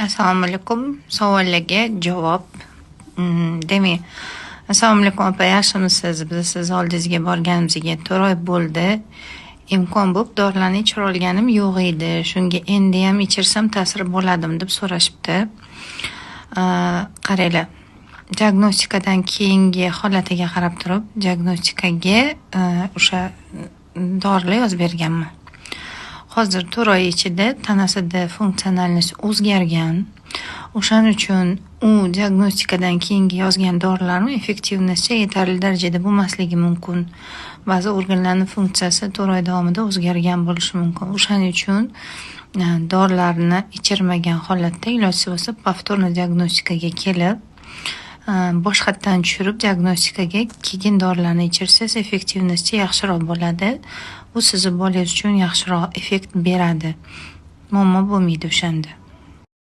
Assalomu alaykum. Savollarga javob. Demak, assalomu alaykum, opa, yaxshimisiz? Biz siz oldingizga borganimizga 4 oy bo'ldi. Imkon bo'lib, dorilarni ichira olganim yo'q edi. Shunga endiyam ichirsam ta'siri bo'ladimi, deb so'rashibdi. Qaranglar, diagnostikadan keyingi holatiga qarab turib, diagnostikaga o'sha dorilar yozib berganman. Hozir 4 oy ichida tanasida функциональность o'zgargan. O'shaning uchun u diagnostikadan keyingi yozgan dorilarim эффективность i yetarli darajada bo'lmasligi mumkin. Ba'zi organlarni funksiyasi 4 oy davomida o'zgargan bo'lishi mumkin. O'shaning uchun dorilarni ichirmagan holatda, ilojsi bo'lsa, повторно diagnostikaga kelib, boshqatdan tushirib diagnostikaga, keyin dorilarni ichirsangiz, эффективность i yaxshiroq bo'ladi. Bu sizni bolangiz uchun yaxshiroq effekt beradi. Muammo bo'lmaydi o'shanda.